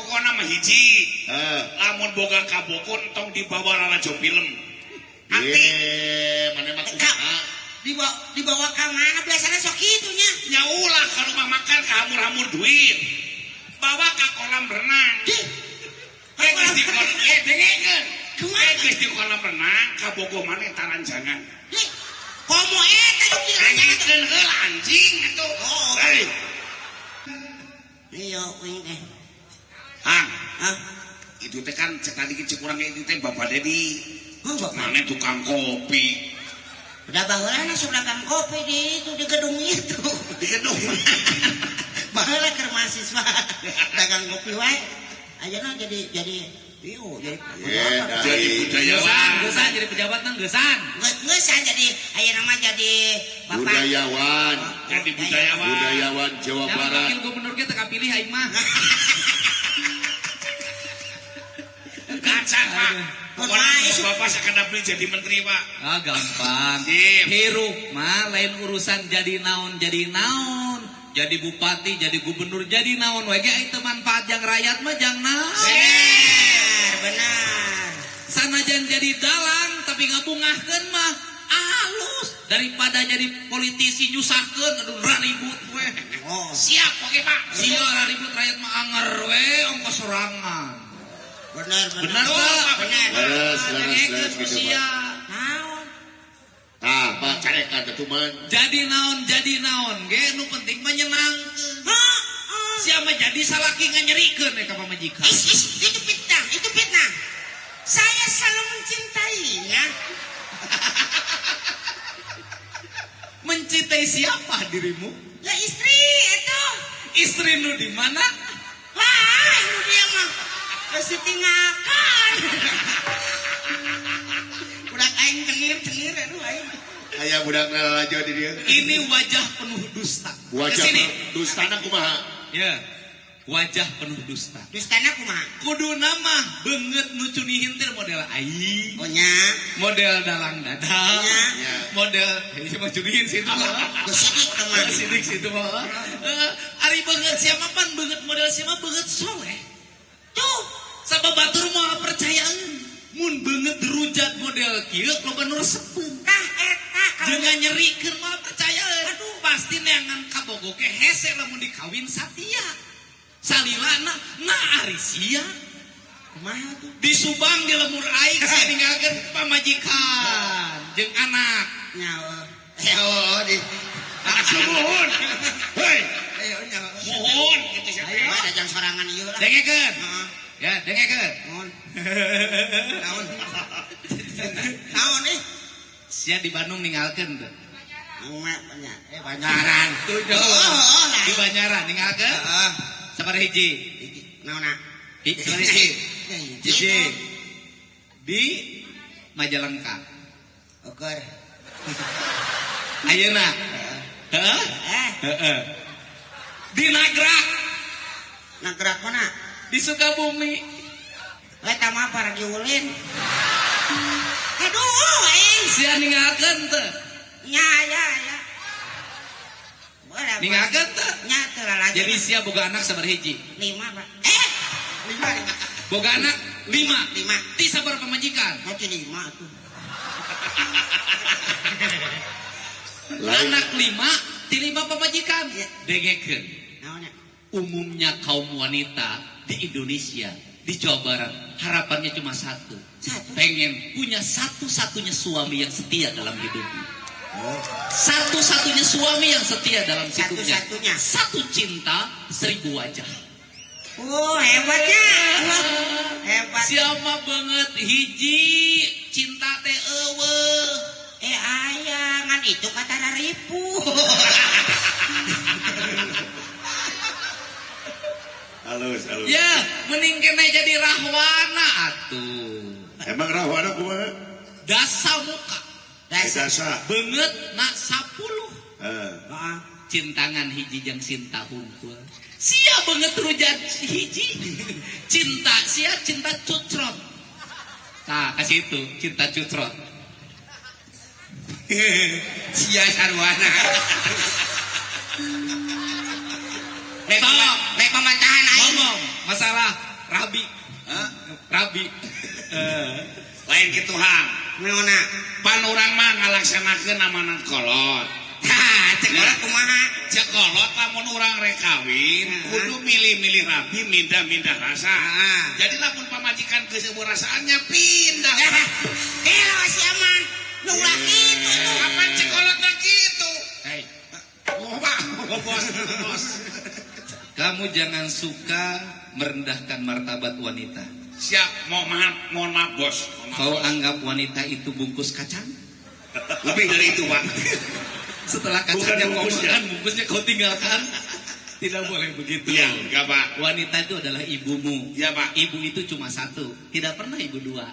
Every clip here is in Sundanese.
Pokokna mah hiji. Lamun boga kabogoh entong dibawa lalajo film. Hati. Mana mah kumaha? Dibawa ka mana biasanya sok kitu nya. Nya ulah ka rumah makan ka hamur-hamur duit. Bawa ka kolam renang. Geus di kolam dengekeun. Geus di kolam renang kabogoh maneh taranjangan. Komo eta nu diranjangan dengekeun heula anjing atuh. Oh. Hei. Iya uing teh. Hang. Hah? Itu teh kan cek tadi cek urang itu teh Bapak Dedi. Oh, Bapak. Maneh tukang kopi. Udah baheula sok dagang kopi di itu di gedung itu. Di gedung. Baheula keur mahasiswa dagang kopi wae. Ayeuna jadi iyo jadi jadi budayawan. Geusan jadi pejabat nang geusan. Geusan jadi ayeuna mah jadi bapak budayawan. Jadi budayawan. Budayawan Jawa Barat. Wakil gubernur ge teu kapilih aing mah. Kacang, Pak. Pokoknya Bapak sakadap beli jadi menteri, Pak. Ah, gampang. Hirup mah lain urusan jadi naon, jadi naon. Jadi bupati, jadi gubernur, jadi naon we ge itu manfaat jang rakyat mah jang naon. Benar, benar. Sanajan jadi dalang tapi ngabungahkeun mah alus daripada jadi politisi nyusahkeun aduh ribut we. Oh, siap oke, Pak. Siap ribut rakyat mah anger we ongkos sorangan. Benar, benar, benar. Benar. Leres, leres, gitu, Pak. Naon? Tah, Pak, carekan teh tuman. Jadi naon, ge nu penting mah nyenangkeun. Sia mah jadi salaki nganyerikeun we ka pamajikan. Is, itu fitnah, itu fitnah. Saya selalu mencintainya. Mencintai siapa dirimu? Ya istri itu. Istri nu di mana? Wah, nu dia mah. Geus ditinggalkan. Budak aing cengir-cengir aduh aing. Aya budak lalajo di dieu. Ini wajah penuh dusta. Wajah penuh dustana kumaha? Ya. Wajah penuh dusta. Dustana kumaha? Kuduna mah beungeut nu cunihin teh model aing. Oh nya. Model dalang dadang. Nya. Model ieu mah cunihin situ mah. Sidik teh mah. Sidik situ mah. Ari beungeut sia mah pan beungeut model sia mah beungeut soleh. Tuh, sabab batur moal percayaan. Mun beungeut rujat model kieu loba nu resepeun. Tah eta jeung nyerikeun moal percayaan. Aduh, pasti neangan kabogoh ge hese lamun dikawin satia. Salilana na ari sia. Kumaha tuh? Di Subang di lemur aing sia ninggalkeun pamajikan jeung anak. Nyawa. Oh di Sumuhun. Hei. Ayo nyawa. Muhun kitu sia. Ayo ada jang sorangan ieu lah. Dengekeun. Heeh. Ya, dengekeun. Naon? Naon? Naon ih? Sia di Bandung ninggalkeun teu? Banyak. Banyaran. Tuh, di Banyaran ninggalkeun? Heeh. Sabaraha hiji? Hiji. Naonna? Sabaraha hiji? Hiji. Di Majalengka. Ukur. Ayeuna. Heeh? Heeh. Di Nagrak. Nagrak mana? Di Sukabumi. Eta mah para diulin. Aduh, aing sia ninggalkeun teu? Nya ya ya. Ninggalkeun teu? Nya teu lalajo. Jadi sia boga anak sabaraha hiji? 5, Pak. 5. Boga anak 5. 5. Ti sabaraha pamajikan? Mati 5 atuh. Anak 5 ti 5 pamajikan. Dengekeun. Naonna? Umumnya kaum wanita di Indonesia, di Jawa Barat, harapannya cuma satu. Satu. Pengen punya satu-satunya suami yang setia dalam hidupnya. Oh. Satu-satunya suami yang setia dalam hidupnya. Satu-satunya. Satu cinta, 1000 wajah. Oh, hebatnya. Hebat. Siapa banget hiji cinta teh eueuh. Ayangan itu kata ripu. Halus, halus. Ya, mending kena jadi rahwana atuh. Emang rahwana kumaha? Dasa muka. Dasa. Beungeut na 10. Heeh. Cintangan hiji jeung cinta hungkul. Sia beungeut rujat hiji. Cinta sia cinta cucrot. Tah, kasih itu cinta cucrot. Sia sarwana. Lek pematahan aing. Ngomong masalah Rabi. Hah? Rabi. Lain kitu hang. Naonna? Pan urang mah ngalaksanakeun amanat kolot. Tah, cek kolot kumaha? Cek kolot lamun urang rek kawin, kudu milih-milih rabi, mindah-mindah rasa. Jadi lamun pamajikan geus eueuh rasaannya pindah. Gelo sia mah. Nu ulah kitu tuh. Kapan cek kolotna kitu? Hei. Oh, Pak, bos, bos. Kamu jangan suka merendahkan martabat wanita. Siap, mohon maaf, bos. Kau anggap wanita itu bungkus kacang? Lebih dari itu, Pak. Setelah kacangnya kau makan, bungkusnya kau tinggalkan. Tidak boleh begitu. Iya, enggak, Pak. Wanita itu adalah ibumu. Iya, Pak. Ibu itu cuma satu, tidak pernah ibu dua.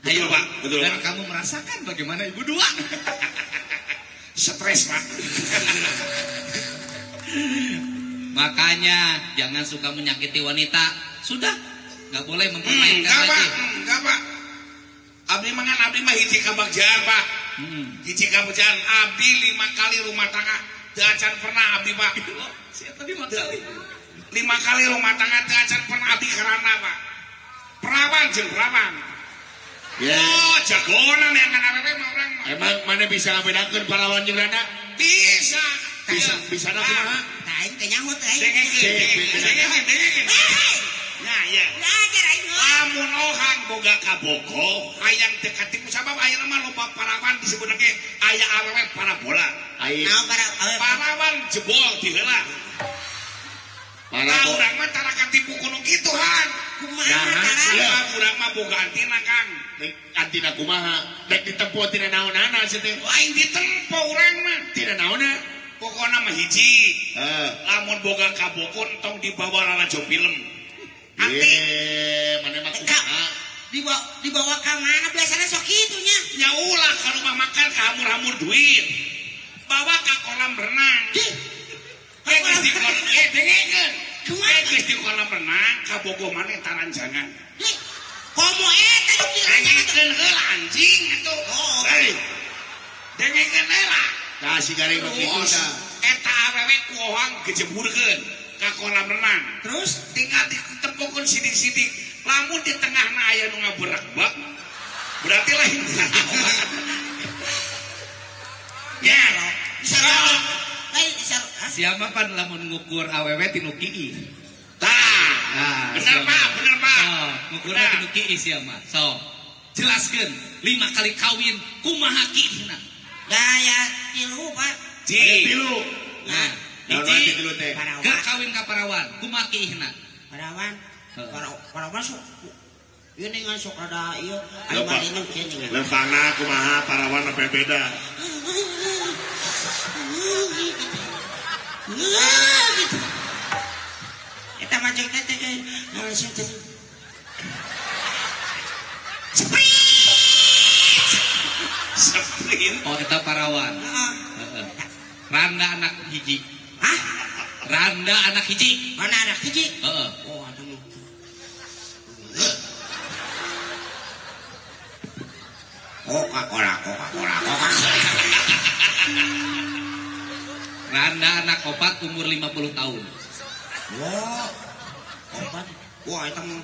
Betul, Pak. Betul, Dan Pak. Kamu merasakan bagaimana ibu dua. Stres, Pak. Makanya jangan suka menyakiti wanita. Sudah, nggak boleh mempermainkan enggak, lagi. Pak. Enggak, Pak. Abdi mangan abdi mah hiji kabagjaan, Pak. Hiji kabagjaan abdi 5 kali rumah tangga. Teu acan pernah abdi, Pak. Siapa 5 kali? 5 kali rumah tangga teu acan pernah abdi karana, Pak. Perawan jeung perawan. Yeah. Oh, jagonan yang awewe mah urang mah. Emang mana bisa ngabedakeun parawan jeung randa? Bisa. Bisa, bisa na kumaha? Tah aing teh nyaho teh aing. Dengekeun, dengekeun. Nah, ya. Belajar aing mah. Lamun ohang boga kabogoh, hayang teu katipu sabab ayeuna mah loba parawan disebutna ge aya awewe parabola. Naon para parawan jebol di heula. Nah, urang mah tara katipu kuno kitu han. Kumaha tara? Sabab urang mah boga antina, Kang. Antina kumaha? Dek ditempo tina naonana sia teh? Lain ditempo urang mah. Tina naonna? Pokona mah hiji. Lamun boga kabogoh tong dibawa lalajo film. Anti mana mah kumaha? Dibawa ka mana biasanya sok kitu nya. Nya ulah ka rumah makan ka hamur-hamur duit. Bawa ka kolam renang. Dengekeun. Geus di kolam renang kabogoh maneh taranjangan. Komo eta nu diranjangan. Dengekeun heula anjing atuh. Hei. Dengekeun heula. Tah si gareng mah kitu tah. Eta awewe ku ohang gejeburkeun ka kolam renang. Terus tinggal ditempokeun sidik-sidik. Lamun di tengahna aya nu ngaberekbek berarti lain. Ya, siapa pan lamun ngukur awewe tinu kiih. Tah. Bener, Pak, bener, Pak. Oh, ngukurna tinu kiih siapa? So, jelaskeun 5 kali kawin kumaha kiihna. Gaya tilu, Pak. Tilu. Nah, hiji keur kawin ka parawan, kumaha kiihna? Parawan. Parawan sok ieu ningan sok rada ieu aya malingan kieu ningan. Lempangna kumaha parawan sampai beda. Gitu. Eta mah cek teh langsung teh. Sprint. Sprint. Oh, eta parawan. Heeh. Randa anak hiji. Hah? Randa anak hiji. Mana anak hiji? Heeh. Oh, ada mah. Coca-Cola, Coca-Cola, Coca-Cola. Randa anak opat umur 50 tahun. Wah, opat. Wah, itu mah.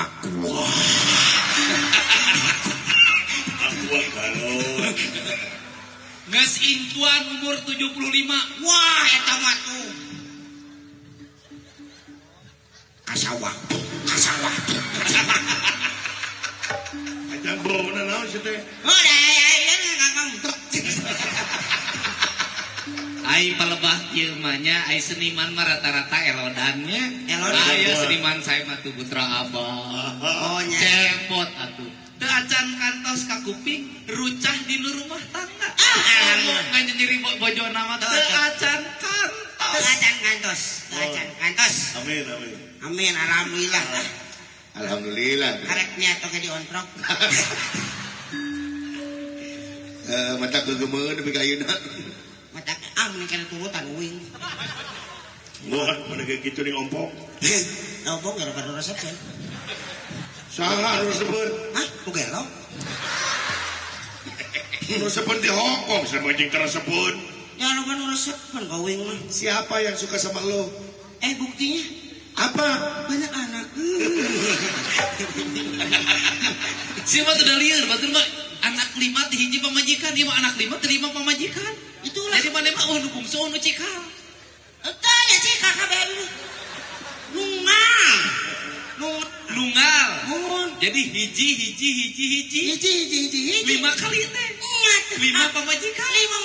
Aqua. Aqua galon. Geus intuan umur 75. Wah, eta mah tuh. Kasawah, kasawah, kasawah. Aja bauna naon sih teh? Oh, da ya ngomong. Ai palebah ieu mah nya, ai seniman mah rata-rata elodannya. Elodan. Aya seniman saya mah tuh putra abah. Oh nya. Cepot atuh. Teu acan kantos ka kuping rucah di rumah tangga. Ah, alhamdulillah. Nganyeri bojona mah teu acan kantos. Teu acan kantos, teu acan kantos. Amin, amin. Amin, alhamdulillah. Alhamdulillah. Karek niat oge diontrok. Mata kegemeun nepi ka ayeuna. Mata mending kana turutan uing. Wah, mana kayak gitu nih ompong. Ompong gara gara resepeun. Saha nu resepeun? Hah, ku gelo? Resepeun di Hong Kong, sama jeung resepeun. Ya lu kan resepeun ka uing mah. Siapa yang suka sama lo? Buktinya apa? Banyak anak. Siapa tuh lieur batur mah anak 5 teh hiji pamajikan, ieu mah anak 5 teh 5 pamajikan. Itulah. Jadi mana mah nu bungsu nu cikal. Eta ya cikal kabeh. Nungal. Nungal. Mun. Jadi hiji hiji hiji hiji. Hiji hiji hiji hiji. 5 kali teh. Ingat. 5 pamajikan. 5